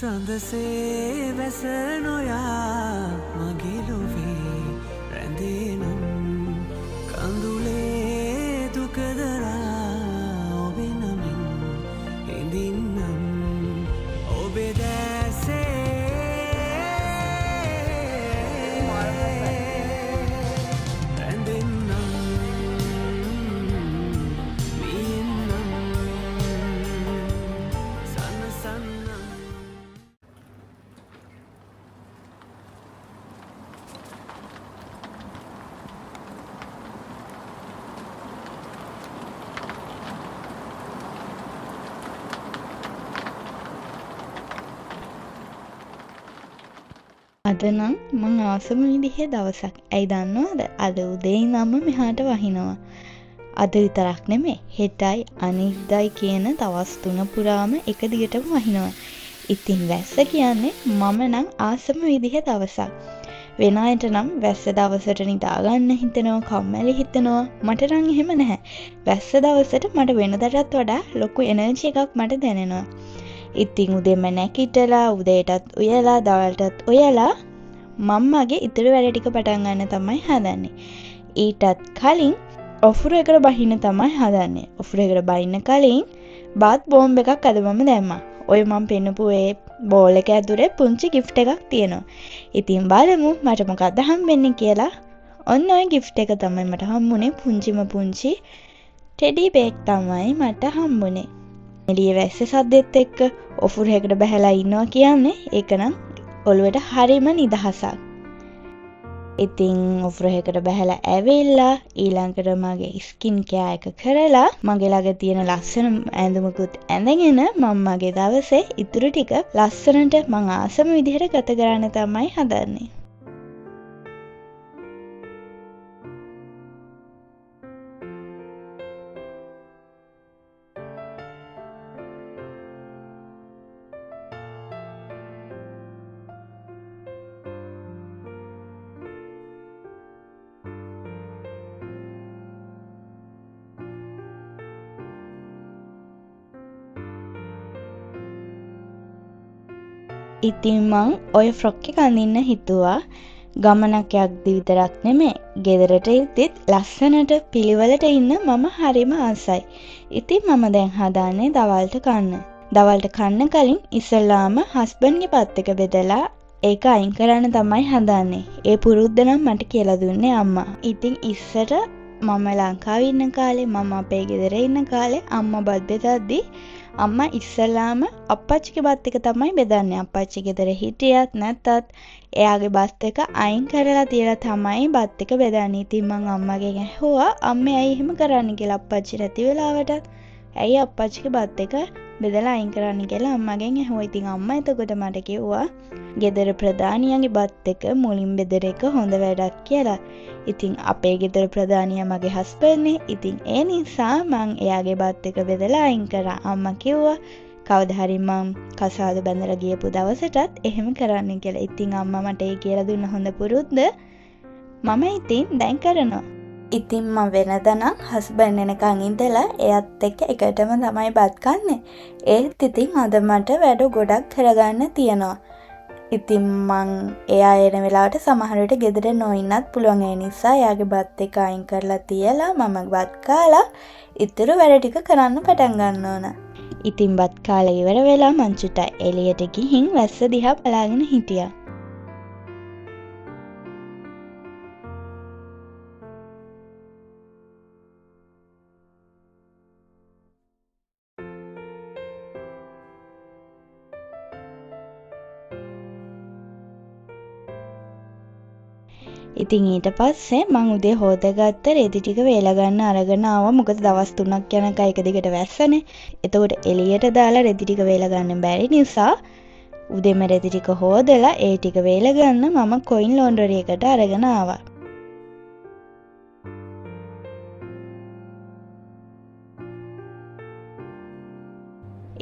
සඳසේ වැස නොයා මගේ ලොවේ රැඳේ නම්, කඳුලේ දුක දරා ඔබේ නමින් හිඳින්නම්, ඔබේ දැසේ රැඳෙන්නම්, මියෙන්නම්, සනසන්නම්. අද නම් මං ආසම විදිහේ දවසක්. ඇයි දන්නවද? අද උදේ ඉඳන්ම මෙහාට වහිනවා. අද විතරක් නෙමෙයි, හෙටයි අනිද්දායි කියන දවස් තුන පුරාම එක දිගටම වහිනවා. ඉතින් වැස්ස කියන්නේ මම නම් ආසම විදිහේ දවසක්. වෙන අයට නම් වැස්ස දවසට නිදා ගන්න හිතෙනවා, කම්මැලි හිතෙනවා. මට නම් එහෙම නැහැ. වැස්ස දවසට මට වෙනදටත් වඩා ලොකු එනර්ජි එකක් මට දැනෙනවා. ඉතින් උදේම නැගිටලා උදේටත් උයලා දවල්ටත් උයලා මං මගේ ඉතුරු වැඩ ටික පටන් ගන්න තමයි හදන්නේ. ඊටත් කලින් ඔෆුරු එකට බහින්න තමයි හදන්නේ. ඔෆුරු එකට බහින්න කලින් බාත් බෝම්බ එකක් අද මම දැම්මා. ඔය මං පෙන්නපු ඒ බෝල් එක ඇතුලේ පුංචි ගිෆ්ට් එකක් තියෙනවා. ඉතින් බලමු මට මොකද්ද හම්බෙන්නේ කියලා. ඔන්න ඔය ගිෆ්ට් එක තමයි මට හම්බුනේ. පුංචිම පුංචි ටෙඩි බේක් තමයි මට හම්බුනේ. එළියේ වැස්ස සද්දෙත් එක්ක ඔෆුරු එකට බහැලා ඉන්නවා කියන්නේ ඒක නම් ඔළුවට හරිම නිදහසක්. ඉතින් ඔෆුරු එකට බහැලා ඇවිල්ලා ඊළඟට මගේ ස්කින් කෙයා එක කරලා මගේ ළඟ තියෙන ලස්සන ඇඳුමකුත් ඇඳගෙන මම මගේ දවසේ ඉතුරු ටික ලස්සනට මං ආසම විදිහට ගත කරන්න තමයි හදන්නේ. ඉතින් මං ඔය ෆ්‍රොක් එක අඳින්න හිතුවා. ගමනක් යද්දි විතරක් නෙමෙයි, ගෙදරට එද්දිත් ලස්සනට පිළිවෙලට ඉන්න මම හරිම ආසයි. ඉතින් මම දැන් හදාන්නේ දවල්ට කන්න. දවල්ට කන්න කලින් ඉස්සෙල්ලාම හස්බන්ඩ්ගේ පත් එක බෙදලා ඒක අයින් කරන්න තමයි හදන්නේ. ඒ පුරුද්ද නම් මට කියලා දුන්නේ අම්මා. ඉතින් ඉස්සර මම ලංකාවේ ඉන්න කාලේ, මම අපේ ගෙදර ඉන්න කාලේ අම්මා බත් බෙදද්දි අම්මා ඉස්සෙල්ලාම අප්පච්චිගේ බත් එක තමයි බෙදන්නේ. අප්පච්චි ගෙදර හිටියත් නැතත් එයාගේ බත් එක අයින් කරලා තියලා තමයි බත් එක බෙදන්නේ. ඉතින් මං අම්මගෙන් ඇහුවා අම්මේ ඇයි එහෙම කරන්නේ කියලා, අප්පච්චි නැති වෙලාවටත් ඇයි අප්පච්චිගේ බත් එක බෙදලා අයින් කරන්නේ කියලා අම්මගෙන් ඇහුවා. ඉතින් අම්මා එතකොට මට කිව්වා ගෙදර ප්‍රධානියාගේ බත් එක මුලින් බෙදන එක හොඳ වැඩක් කියලා. ඉතින් අපේ ගෙදර ප්‍රධානියා මගේ හස්බන්ඩ්නේ. ඉතින් ඒ නිසා මං එයාගේ බත් එක බෙදලා අයින් කරා. අම්මා කිව්වා කවදා හරි මං කසාද බැඳලා ගියපු දවසටත් එහෙම කරන්න කියලා. ඉතින් අම්මා මට ඒ කියලා දුන්න හොඳ පුරුද්ද මම ඉතින් දැන් කරනවා. ඉතින් මං වෙනදා නම් හස්බන්ඩ් එනකන් ඉඳලා එයත් එක්ක එකටම තමයි බත් කන්නේ. ඒත් ඉතින් අද මට වැඩ ගොඩක් කරගන්න තියෙනවා. ඉතින් මං එයා එන වෙලාවට සමහර විට ගෙදර නොඉන්නත් පුළුවන්. ඒ නිසා එයාගේ බත් එක අයින් කරලා තියලා මම බත් කාලා ඉතුරු වැඩ ටික කරන්න පටන් ගන්න ඕන. ඉතින් බත් කාලා ඉවර වෙලා මං චුට්ටක් එළියට ගිහින් වැස්ස දිහා බලාගෙන හිටියා. ඉතින් ඊට පස්සේ මං උදේ හොදගත්ත රෙදි ටික වේලා ගන්න අරගෙන ආවා. මොකද දවස් 3ක් යනකම් එක දිගට වැස්සනේ. එතකොට එළියට දාලා රෙදි ටික වේලා ගන්න බැරි නිසා උදේම රෙදි ටික හොදලා ඒ ටික වේලා ගන්න මම කොයින් ලොන්ඩරි එකට අරගෙන ආවා.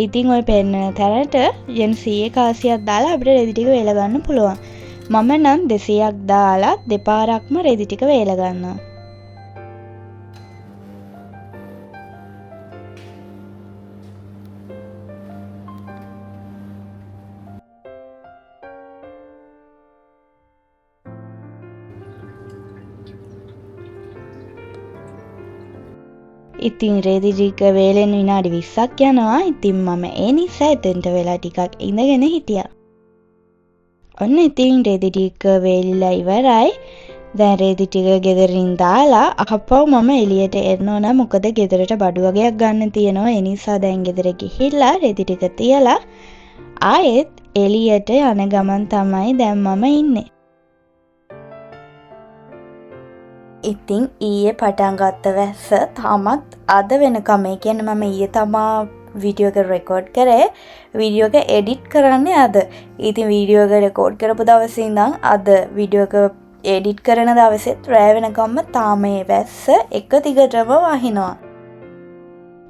ඉතින් ඔය පෙන්නන තැනට යෙන් සීයේ කාසියක් දාලා අපිට රෙදි ටික වේලා ගන්න පුළුවන්. මම නම් 200ක් දාලා දෙපාරක්ම රෙදි ටික වේලා ගන්නවා. ඉතින් රෙදි ටික වේලෙන් විනාඩි 20ක් යනවා. ඉතින් මම ඒ නිසා එතෙන්ට වෙලා ටිකක් ඉඳගෙන හිටියා. ඔන්න ඉතින් රෙදි ටික වේලිලා ඉවරයි. දැන් රෙදි ටික ගෙදරින් දාලා අහපව් මම එළියට එන්න ඕන. මොකද ගෙදරට බඩු වගයක් ගන්න තියෙනවා. ඒ නිසා දැන් ගෙදර ගිහිල්ලා රෙදි ටික තියලා ආයෙත් එළියට යන ගමන් තමයි දැන් මම ඉන්නේ. ඉතින් ඊයේ පටන් ගත්ත වැස්ස තාමත් අද වෙනකම්, ඒ කියන්නේ මම ඊයේ තමා වීඩියෝ එක රෙකෝඩ් කරේ, වීඩියෝ එක එඩිට් කරන්නේ අද. ඉතින් වීඩියෝ එක රෙකෝඩ් කරපු දවසේ ඉඳන් අද වීඩියෝ එක එඩිට් කරන දවසෙත් රෑ වෙනකම්ම තාම මේ වැස්ස එක දිගටම වහිනවා.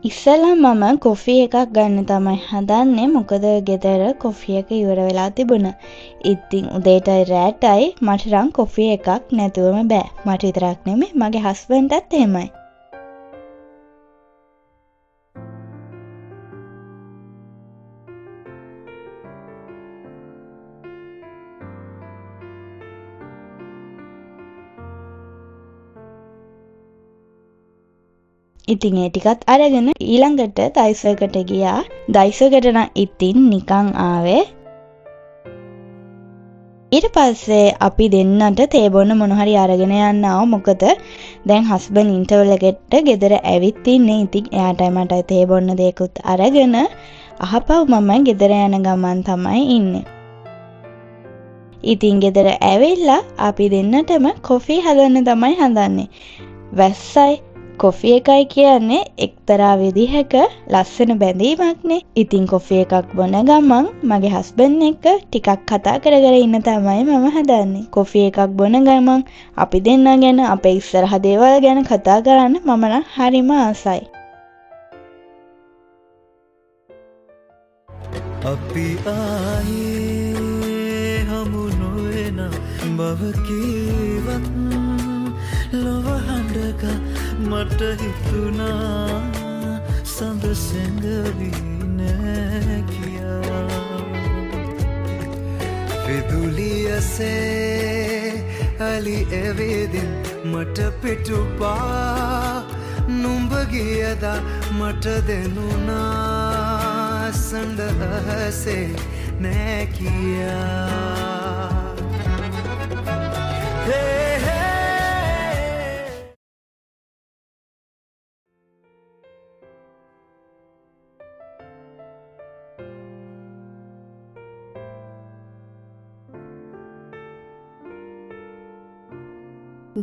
ඉස්සෙල්ලා මම කොෆි එකක් ගන්න තමයි හදන්නේ. මොකද ගෙදර කොෆි එක ඉවර වෙලා තිබුණා. ඉතින් උදේටයි රෑටයි මට නම් කොෆි එකක් නැතුවම බෑ. මට විතරක් නෙමෙයි මගේ හස්බන්ඩ්ටත් එහෙමයි. ඉතින් ඒ ටිකත් අරගෙන ඊළඟට දයිසෝකට ගියා. දයිසෝකට නම් ඉතින් නිකන් ආවේ. ඊට පස්සේ අපි දෙන්නට තේ බොන්න මොන හරි අරගෙන යන්න ආව. මොකද දැන් හස්බන්ඩ් ඉන්ටර්වල් එකට ගෙදර ඇවිත් ඉන්නේ. ඉතින් එයාටයි මටයි තේ බොන්න දෙයක්ත් අරගෙන අහපව් මම ගෙදර යන ගමන් තමයි ඉන්නේ. ඉතින් ගෙදර ඇවිල්ලා අපි දෙන්නටම කොෆි හදන්න තමයි හදන්නේ. වැස්සයි කොෆි එකයි කියන්නේ එක්තරා විදිහක ලස්සන බැඳීමක්නේ. ඉතින් කොෆි එකක් බොන ගමන් මගේ හස්බන්ඩ් එක්ක ටිකක් කතා කර කර ඉන්න තමයි මම හදන්නේ. කොෆි එකක් බොන ගමන් අපි දෙන්නා ගැන අපේ ඉස්සරහ දේවල් ගැන කතා කරන්න මම නම් හරිම ආසයි. අපි ආයේ හමු නොවන බව කීවත් ලොව හඬක මට හිතුණා සඳ සැඟවී නෑ කියා. විදුලියසේ අලි ඇවිදින් මට පිටුපා නුඹ ගියදා මට දෙනුණා සඳ අහසේ නෑ කියා. හේ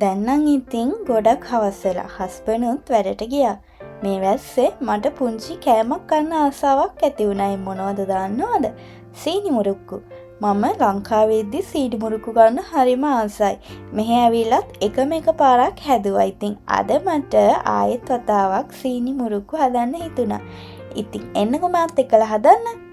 දැන් නම් ඉතින් ගොඩක් හවස් වෙලා. හස්බන්ඩ්ුත් වැඩට ගියා. මේ වැස්සේ මට පුංචි කෑමක් කන්න ආසාවක් ඇති වුණා. ඒ මොනවද දන්නවද? සීනි මුරුක්කු. මම ලංකාවේදී සීනි මුරුක්කු ගන්න හරිම ආසයි. මෙහෙ ඇවිල්ලත් එකම එක පාරක් හැදුවා. ඉතින් අද මට ආයෙත් වතාවක් සීනි මුරුක්කු හදන්න හිතුණා. ඉතින් එන්නකෝ මාත් එක්කලා හදන්න.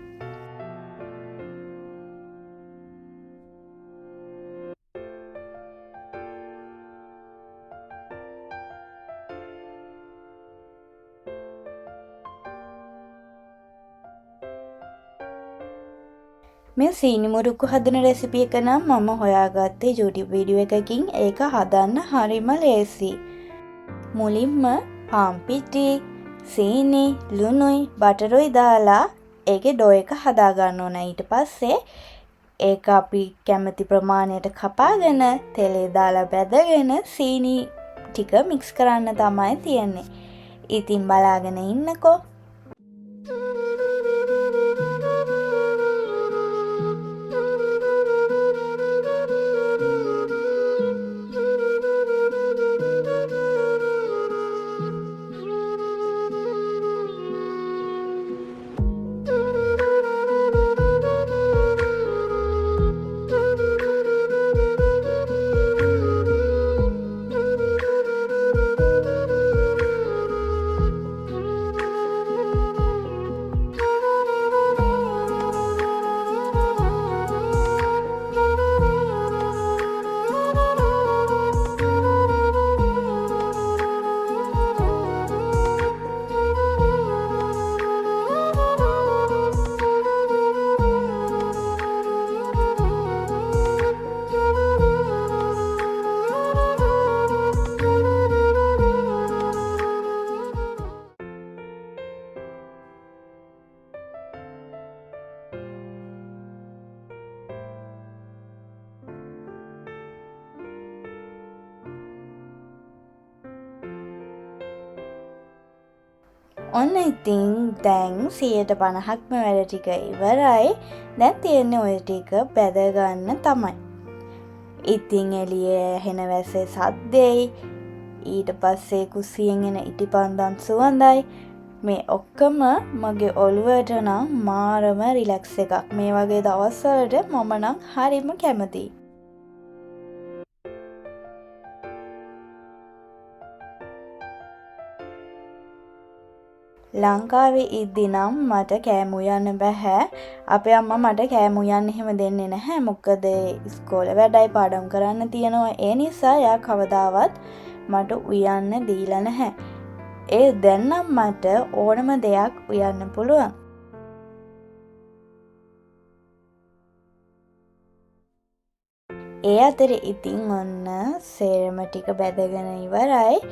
මේ සීනි මුරුක්කු හදන රෙසිපි එක නම් මම හොයාගත්තේ YouTube video එකකින්. ඒක හදන්න හරිම ලේසි. මුලින්ම පාන් පිටි, සීනි, ලුණුයි, බටරුයි දාලා ඒකේ ඩෝ එක හදා ගන්න ඕන. ඊට පස්සේ ඒක අපි කැමති ප්‍රමාණයට කපාගෙන තෙලේ දාලා බැදගෙන සීනි ටික මික්ස් කරන්න තමයි තියෙන්නේ. ඉතින් බලාගෙන ඉන්නකෝ. ඔන්න ඉතින් දැන් 150ක්ම වැඩ ටික ඉවරයි. දැන් තියෙන්නේ ඔය ටික බැද ගන්න තමයි. ඉතින් එළියේ ඇහෙන වැස්සේ සද්දෙයි, ඊට පස්සේ කුස්සියෙන් එන ඉටිපන්දම් සුවඳයි, මේ ඔක්කොම මගේ ඔළුවට නම් මාරම රිලැක්ස් එකක්. මේ වගේ දවස්වලට මම නම් හරිම කැමතියි. ලංකාවේ ඉද්දි නම් මට කෑම උයන්න බැහැ. අපේ අම්මා මට කෑම උයන්න එහෙම දෙන්නේ නැහැ. මොකද ඉස්කෝලේ වැඩයි පාඩම් කරන්න තියෙනවා. ඒ නිසා එයා කවදාවත් මට උයන්න දීලා නැහැ. ඒ දැන් නම් මට ඕනම දෙයක් උයන්න පුළුවන්. ඒ අතරේ ඉතින් ඔන්න සේරම ටික බැදගෙන ඉවරයි.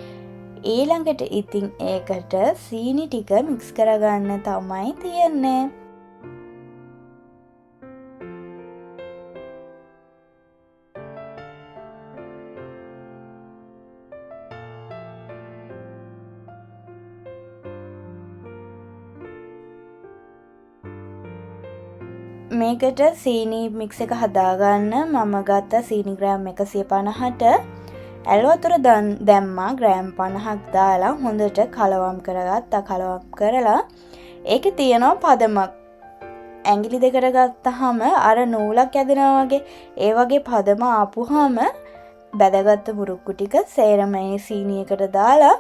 ඊළඟට ඉතින් ඒකට සීනි ටික මික්ස් කරගන්න තමයි තියෙන්නේ. මේකට සීනි මික්ස් එක හදාගන්න මම ගත්ත සීනි ග්‍රෑම් 150ට ඇල් වතුර දැම්මා. ග්‍රෑම් 50ක් දාලා හොඳට කලවම් කරගත්තා. කලවම් කරලා ඒකේ තියෙනවා පදමක්. ඇඟිලි දෙකට ගත්තාම අර නූලක් ඇදෙනවා වගේ, ඒ වගේ පදම ආපුහම බැදගත්ත මුරුක්කු ටික සේරම ඒ සීනි එකට දාලා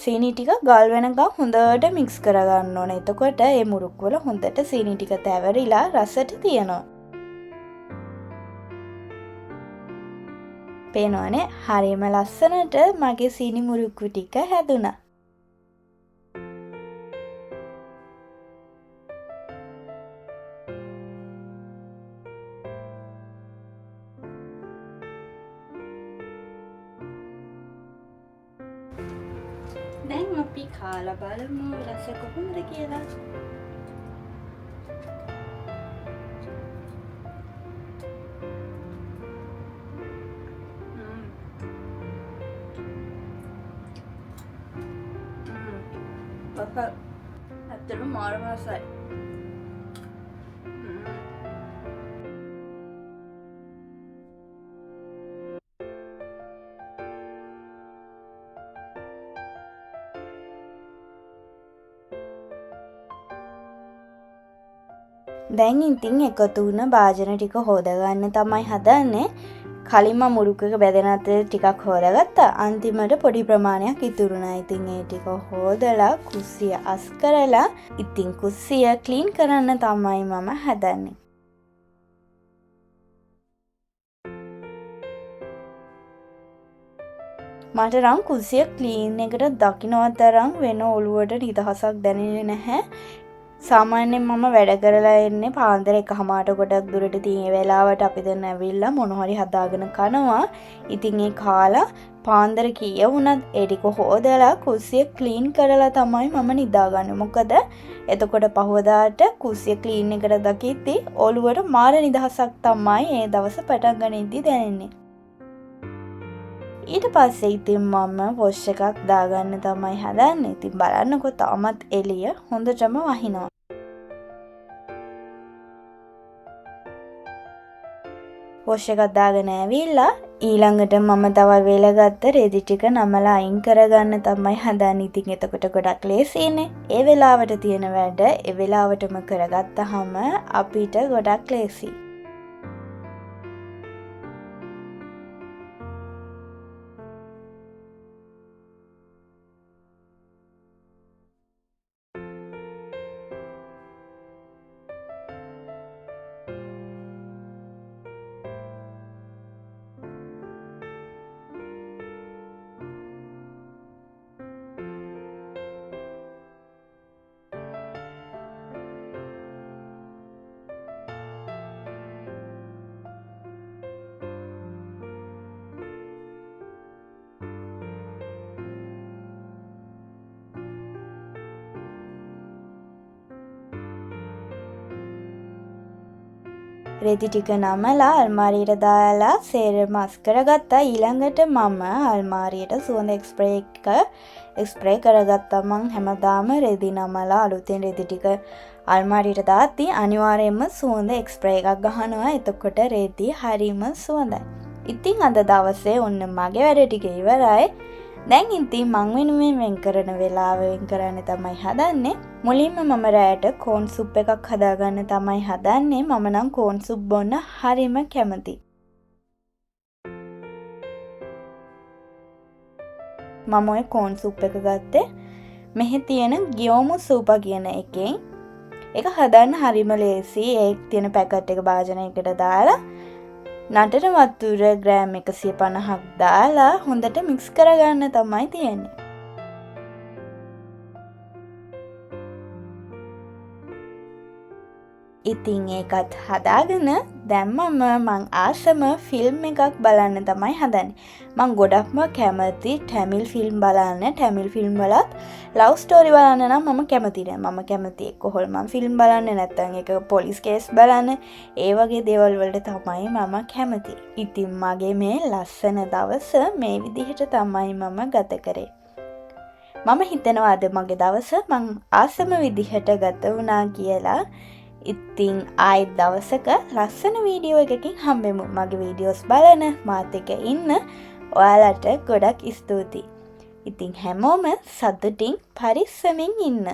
සීනි ටික ගල් වෙනකන් හොඳට මික්ස් කරගන්න ඕනේ. එතකොට ඒ මුරුක්කු වල හොඳට සීනි ටික තැවරිලා රසට තියෙනවා. පේනවනේ හරිම ලස්සනට මගේ සීනි මුරුක්කු ටික හැදුනා. දැන් අපි කාලා බලමු රස කොහොමද කියලා. ඇත්තටම මාරම රසයි. දැන් ඉතින් එකතු වුණ භාජන ටික හොදගන්න තමයි හදන්නේ. කලින්ම මුරුක්කු එක බැදෙන අතර ටිකක් හොදාගත්තා. අන්තිමට පොඩි ප්‍රමාණයක් ඉතුරු වුණා. ඉතින් ඒ ටික හොදලා කුස්සිය අස් කරලා ඉතින් කුස්සිය ක්ලීන් කරන්න තමයි මම හදන්නේ. මට නම් කුස්සිය ක්ලීන් එකට දකින්නවත් තරම් වෙන ඔළුවට නිදහසක් දැනෙන්නේ නැහැ. සාමාන්‍යයෙන් මම වැඩ කරලා එන්නේ පාන්දර එකහමාරට ගොඩක් දුරට. ඉතින් ඒ වෙලාවට අපි දැන් ඇවිල්ලා මොන හරි හදාගෙන කනවා. ඉතින් ඒ කාලා පාන්දර කීය වුණත් ඒ ටික හොදලා කුස්සිය ක්ලීන් කරලා තමයි මම නිදාගන්නේ. මොකද එතකොට පහුවදාට කුස්සිය ක්ලීන් එකට දකිද්දි ඔළුවට මාර නිදහසක් තමයි ඒ දවස පටන් ගනිද්දි දැනෙන්නේ. ඊට පස්සේ ඉතින් මම වොෂ් එකක් දාගන්න තමයි හදන්නේ. ඉතින් බලන්නකෝ තාමත් එළිය හොඳටම වහිනවා. වොෂ් එකක් දාගෙන ඇවිල්ලා ඊළඟට මම තව වේලගත්ත රෙදි ටික නමලා අයින් කරගන්න තමයි හදන්නේ. ඉතින් එතකොට ගොඩක් ලේසියිනේ. ඒ වෙලාවට තියෙන වැඩ ඒ වෙලාවටම කරගත්තාම අපිට ගොඩක් ලේසියි. රෙදි ටික නමලා අල්මාරියට දාලා සේරම අස් කරගත්තා. ඊළඟට මම අල්මාරියට සුවඳ ස්ප්‍රේ එක ස්ප්‍රේ කරගත්තා. මං හැමදාම රෙදි නමලා අලුතෙන් රෙදි ටික අල්මාරියට දාද්දි අනිවාර්යයෙන්ම සුවඳ ස්ප්‍රේ එකක් ගහනවා. එතකොට රෙදි හරිම සුවඳයි. ඉතින් අද දවසේ ඔන්න මගේ වැඩ ටික ඉවරයි. දැන් ඉතින් මං වෙනුවෙන් වෙන් කරන වෙලාව වෙන් කරන්න තමයි හදන්නේ. මුලින්ම මම රෑට කෝන් සුප් එකක් හදාගන්න තමයි හදන්නේ. මම නම් කෝන් සුප් බොන්න හරිම කැමති. මම ඔය කෝන් සුප් එක ගත්තේ මෙහි තියෙන ගියෝමු සූපා කියන එකෙන්. ඒක හදන්න හරිම ලේසි. ඒ තියෙන පැකට් එක භාජනයකට දාලා නටන වතුර ග්‍රෑම් 150ක් දාලා හොඳට මික්ස් කරගන්න තමයි තියෙන්නේ. ඉතින් ඒකත් හදාගෙන දැන් මම මං ආසම ෆිල්ම් එකක් බලන්න තමයි හදන්නේ. මං ගොඩක්ම කැමති ටැමිල් ෆිල්ම් බලන්න. ටැමිල් ෆිල්ම් වලත් ලව් ස්ටෝරි බලන්න නම් මම කැමති නෑ. මම කැමති එක්ක හොල්මන් ෆිල්ම් බලන්න, නැත්නම් එක පොලිස් කේස් බලන්න. ඒ වගේ දේවල් වලට තමයි මම කැමති. ඉතින් මගේ මේ ලස්සන දවස මේ විදිහට තමයි මම ගත කරේ. මම හිතනවා අද මගේ දවස මං ආසම විදිහට ගත වුණා කියලා. ඉතින් ආයෙත් දවසක ලස්සන වීඩියෝ එකකින් හම්බෙමු. මගේ වීඩියෝස් බලන මාත් එක්ක ඉන්න ඔයාලට ගොඩක් ස්තුතියි. ඉතින් හැමෝම සතුටින් පරිස්සමින් ඉන්න.